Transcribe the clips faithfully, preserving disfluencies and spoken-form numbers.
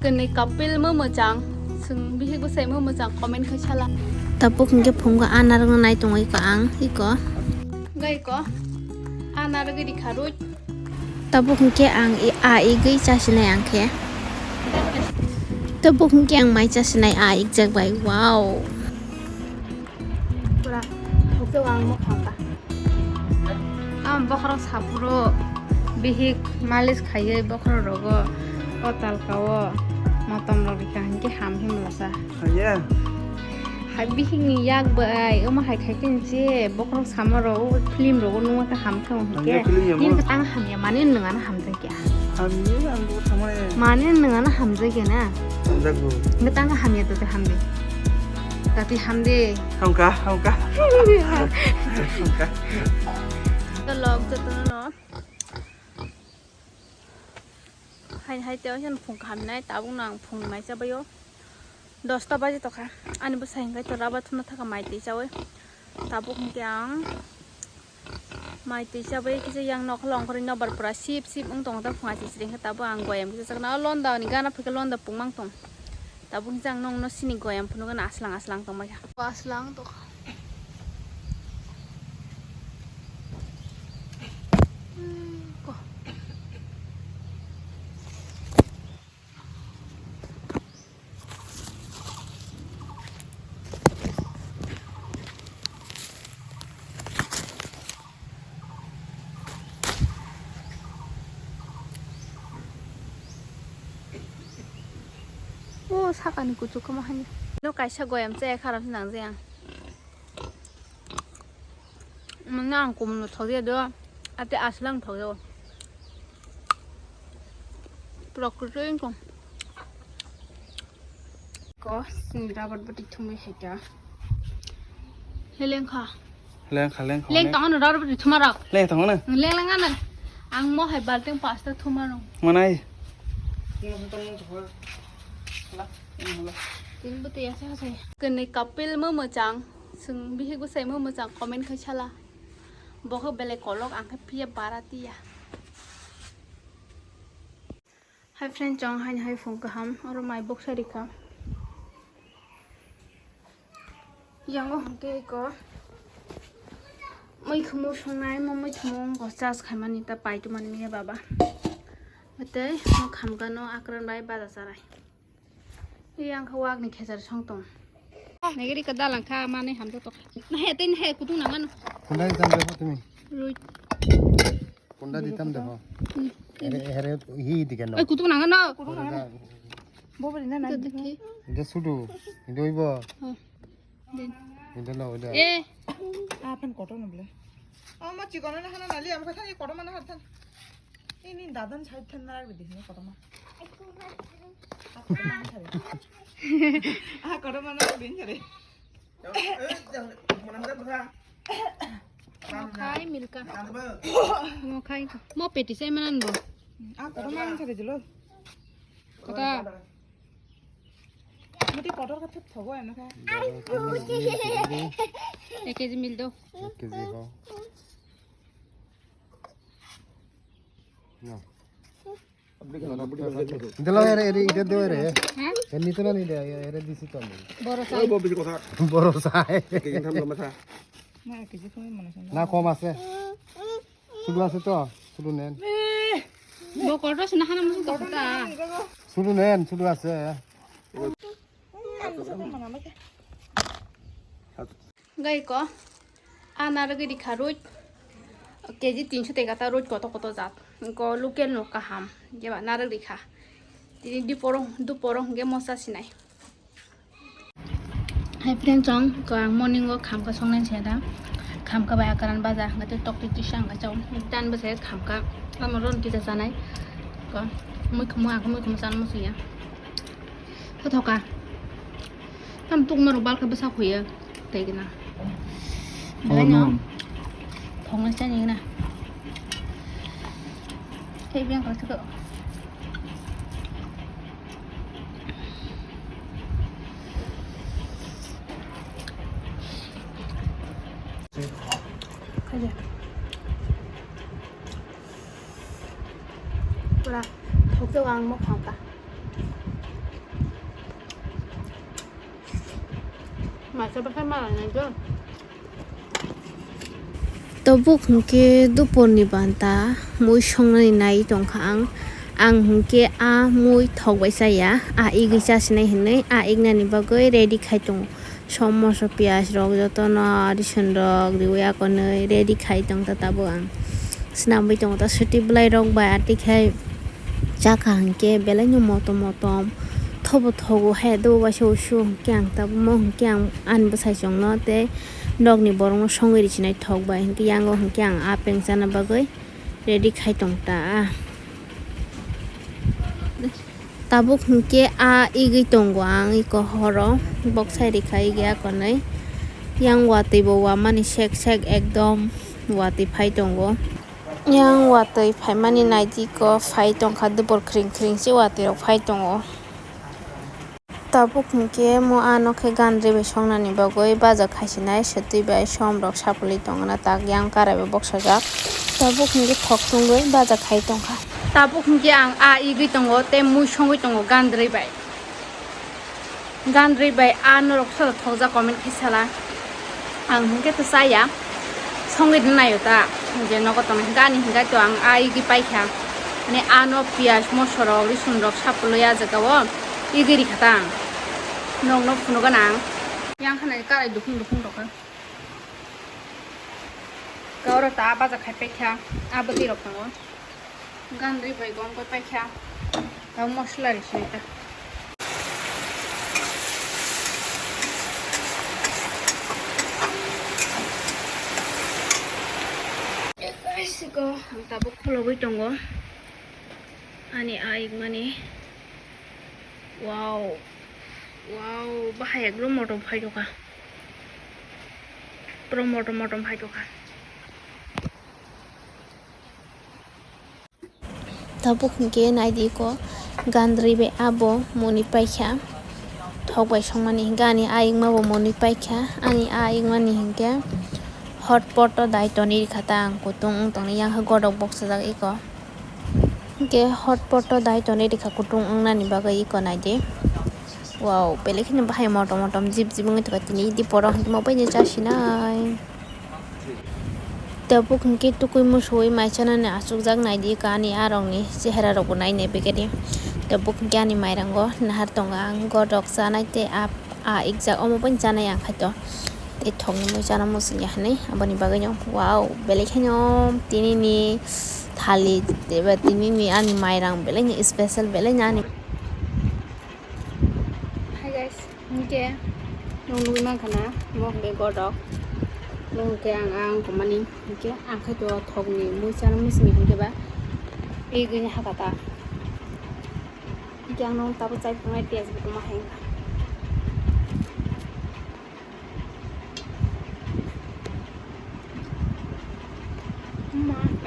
Kwnwi couple mo mwchang, chwng bihik bwsai mo mwchang comment khai sala. Tabuk hinkhe phungo a narwkno nai tongwi ko ang iko. Gai ko, a narwgwi rikha roi. Tabuk hinkhe ang i-, a igwi chasinai ang khe. Tabuk hinkhe ang mai chasinai a ikjak bai, wow. Pura thokjak ang mo khaka. Ang bokhorok saphuru bihik malis khaiwi bokhorok rogo o talkao motom rok rikha hinkhe ham himlasa. Haiya. Hai bihik ni yak bai omo hai khai khe je bokhorok sama rok o film rogo nungma khe ham khe hinkhe. Haiya, film ya nini mo. Tang hamya mani nwng ano hamjakya. Hamya ang bo thamai. Mani nwng ano hamjakya na. Hamjakgo. Hinkhe tang hamya to te hamdi. Tati hamdi. Hamka, hamka. Hamka. Vlog jotono no. Hai hai teo hian phung khamnai, tabuk no ang phung mai chabaio. Dosta baji tokha. Ani bwsai hinkhe to raba thumna thaka mai twi chawi. Tabuk hinkhe ang mai twi chawi kisa yang nokha longkhorwi nobar pura sip sip wng tongo ta phunga chichiri hinkhe tabuk ang goyam kisa chakna o londa ni gana phikhe londa pungmang tong. Tabuk hinkhe ang nokno sini goyam phunukgana aslang aslang tongbaikha. Aslang tokha. O sakani kuchuk khe ma hani. No kaisa goyam chaya kharap se nang jaya. Mane ang kumno thokya do, ate aslang thokya. Prokriti wngkha. Ko sini rabar bati thumwi haita. Heleng kha. Leng kha, leng kha, Leng leng. Tong ano rabar bati thuma rok. Leng tong ano. Leng leng ano. Ang mo hai balting pasta thuma rok. Manai. Tin bati asa asa. Kene couple mo mwchang. Chwng bihik bwsai mo mwchang comment khai sala. Bo khe belai kolok, ang khe phiya bara tiya. Hi friend, chwng haino hai phung kaham, oro mai boksa rikha. Yango hwnkhe eko muikhumu songnai, mo muikhumu wngkha charge khaimani ta paitwmani miya baba. Tei mo khamkano akran bai baja charai. Yang kha wak ni khechar song tong. Nagari ka dalang kha mane hamjak tok. Nahe tei nahe kutung nangano. Kunda ditam de ho tumi. Rui. Kunda ditam de ho. Hmm. Here here hi dikhe no. Oi kutung nangano. Kutung nangano. Bo beri na nang. Inde sudu. Inde oibo. Din. Inde lo inde. Eh. Apan kotor no bole. Oh ma chikon na hana nali am kha thani kotor mana har than. Ini dadan side than na ragdi dihini kotor ma. Ah, kotor ma na ragdi sare. Khai milka. Mo khai. Mo peti sai manan bo. Ah, kotor ma sare jelo. Kota. Muti kotor ka thep thogo em na kha. Ek kg mil do. Ek kg ho. No. Dilo ere, ere, ide do ere. Ha? Eni to na ni de, ere disi to ni. Boro sai. Boro sai. Na kom ase. Sudu ase to, sudu nen. Bo kotor sina hana musu to kota. Sudu nen, sudu ase. Gai ko, a narwgwi rikha roi, K G tinso teka ta roi koto koto jat. Ko local no kaham, jeba narwg rikha. Tini duporo, duporo hwnkhe mosa sinai. Hi friend, chwng ko ang morning o khamka songnai se da. Khamka bai akaran baja, hwnkhe tei tok twi tisa hwnkhe chao. Dan bwsai khamka, amo ron kisa chanai. Ko, mui khumu, ang mui khumu chan musuya. Kothoka. Tam tuk maro balkha bwsa khuya. Tei gina. Oh, belai no. No. Thongna chani gina. Tei beng kha thok. Khaja. Pura thokjak ang mo khangka. Maisa bwkhai malai nai do. Tabuk hwnkhe duporni banta mui songnani nai tongkha ang. Ang hwnkhe a mui thokbai chaya, a igwi chasinai hinwi a ignani bagwi ready khai tongo. Som moso piyaj rok jotono, risun rok riwi akonwi ready khai tongkha tabuk ang. Swnamwi tongo ta swtwi bwlai rok bai atwi khai. Chakha hwnkhe belaino motom motom thobo thogo hai dobo waisa usu hwnkhe ang tabukmo hwnkhe ang ani bwsai chwngno tei nokni borokno songwi richinai thok bai hwnkhe yango hwnkhe ang a peng chana bagwi ready khai tongta. Tabuk hwnkhe a igwi tongo ang iko horo boksai rikha igwi akonwi yang watwi bo wamani sek sek ekdom watwi phai tongo. Yang watwi phaimani naidi ko phai tongkha, dubur khring khring se watwi rok phai tongo. Tabuk hwnkhe mo ano khe gandri bai songnani bagwi baja khaisinai swtwi bai som rok sapulwi tongna tak yang karai bai boksajak. Tabuk hwnkhe thok tungwi baja khai tongkha. Tabuk hwnkhe ang a igwi tongo tei mui songwi tongo gandri bai. Gandri bai a norok soda thokjak comment khe sala. Ang hwnkhe to chaya. Songwi rwna naio ta. Je nogo tongnai hwnkhe ani hwnkhe to ang a igwi paikha. Ani ano piyaj mosorok risungrok sapulwi a jagao igwi rikha ta ang. Nokno phunukgana ang. Yang khana karai dukhung dukhung rokha. Kaura ta baja khai paikha. A bwtwi rok tongo. Gandri bai gom khe paikha. Tamo mosla ri sini ta. Guys, ko ang tabuk kholobwi tongo. Ani ayik mani. Wow. Wow, bahai ekdom motom phaitokha. Pura motom motom phaitokha. Tabuk hwnkhe naidi ko gandri bai abo moni paikha. Thok bai songmani hwnkhe ani ayik ma bo moni paikha. Ani ayik mani hwnkhe hotpot o dai tonwi rikha ta ang kutung wng tongni yang khe godok boksajak eko. Hwnkhe hotpot o dai tonwi rikha kutung wngnani bagwi eko naidi. Wow, belai kheno bahai motom motom jip jip wngwi tongkha tini idi borok hwnkhe mo baino chasinai. Tabuk hwnkhe tukui musuwi mai chanani achukjak naidi kani arokni chehera rokbo nainai begani. Tabuk hwnkhe ani mairango nahar tongo ang godok chanai tei a, a ikjak omo bai chanai ang khaito. Tei thokni mui chana muchungya hinwi aboni bagwino wow belai kheno tinini thali eba tinini ani mairang belaino special belaino ani. Hi guys, hwnkhe nwng nugwi mankha na, mo hwnkhe godok, mo hwnkhe ang, ang kumani, hwnkhe ang khe to thokni mui chana muchungni hwnkhe ba, igwini hakata, hwnkhe ang nwng tabuk chai tongnai piyaj bo tongma hai wngkha.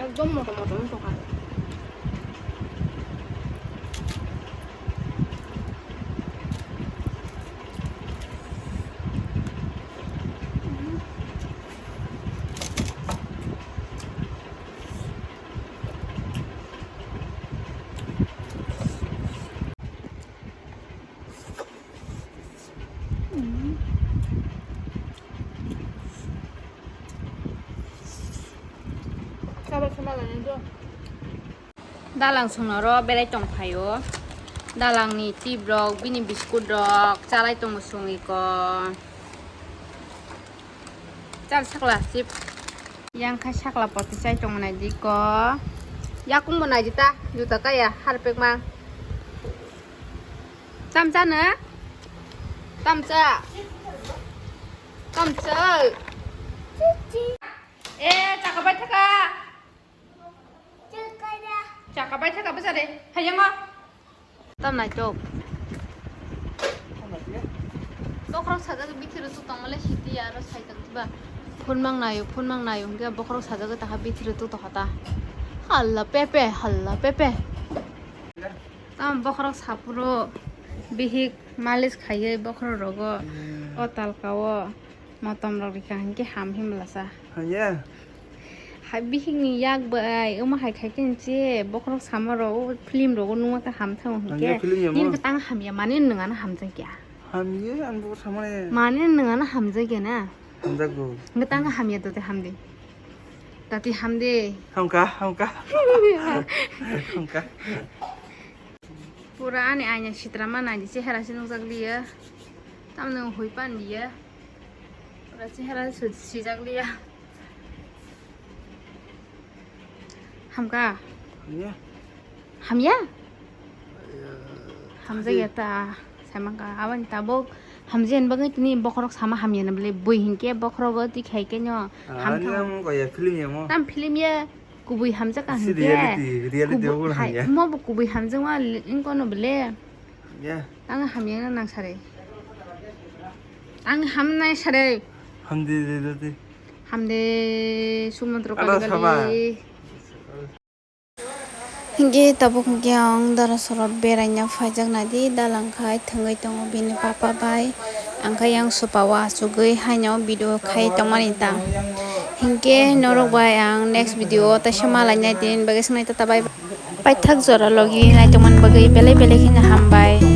Ekdom motom motom wng tongkha. Dalang songno ro belai tong phaio. Dalang ni tip rok, bini biskut rok chalai tongo song iko. Chal sakla chip. Yang khai sakla poti chai tong nai di ko. Yakung bo nai di ta, juta kaya harpek ma. Tamcha na? Tamcha. Tamcha. Eh, chaka bai thaka. Chaka bai thaka bwsa de. Hayang o. Tam nai tok. Bokhorok sajak bithiro tu tongmale siti aro saitak ba. Phone mang nayo, phone mang nayo hingke bokhorok sajak ta ha bithiro tu tohata. Halla pepe, halla pepe. Tam bokhorok sapuro bihik malis khaiye bokhorok rogo o talka o. Motom rok rikha hinkhe ham himlasa. Haiya. Hai bihikni yak bai omo hai khai khe nche bokhorok sama rok film rogo nungma khe ham thango hinkhe. Haiya, film yamo. Nini kwtang hamya mani nwng ano hamjak ya. Hamya, ang bo samane. Mane nwng ano hamjakya na? Hamjakgo. Ngatang hamya to te hamdi. Tati hamdi. Hamka, hamka. Hamka. Pura ani aina sitra mana di chehara se nukjak liya. Tamno hui pan liya. Pura chehara su-, sijak liya. Hamka? Hamya. Hamya? Hamjakya ta. Saimangka. Aboni tabuk hamjakya bagwi tini bokhorok sama hamya na bwle. Bui hinkhe bokhorogo tikhaikhe no. Hamya. Tam film ya. Kubui hamjakha hinkhe. Reality, reality. Kubui obo hai, hamya. Mo bo kubui hamjakma li-, wngkha no bwle. Ya. Ang hamya na nang sare. Ang hamnai sare. Hamdi, di, di, di. Hamdi, sumudro kali kali. Hinkhe tabuk hinkhe ang dara soro beraina phaijak nadi, dalang khai thwngwi tongo bini papa bai, ang khe yang sopa o achugwi haino video khai tongmani ta. Hinkhe norok bai ang next video o teisa malainai, tini bagwi swngnai tata bai bai. Paithak jora logi naitongmani bagwi belai belai kheno hambai.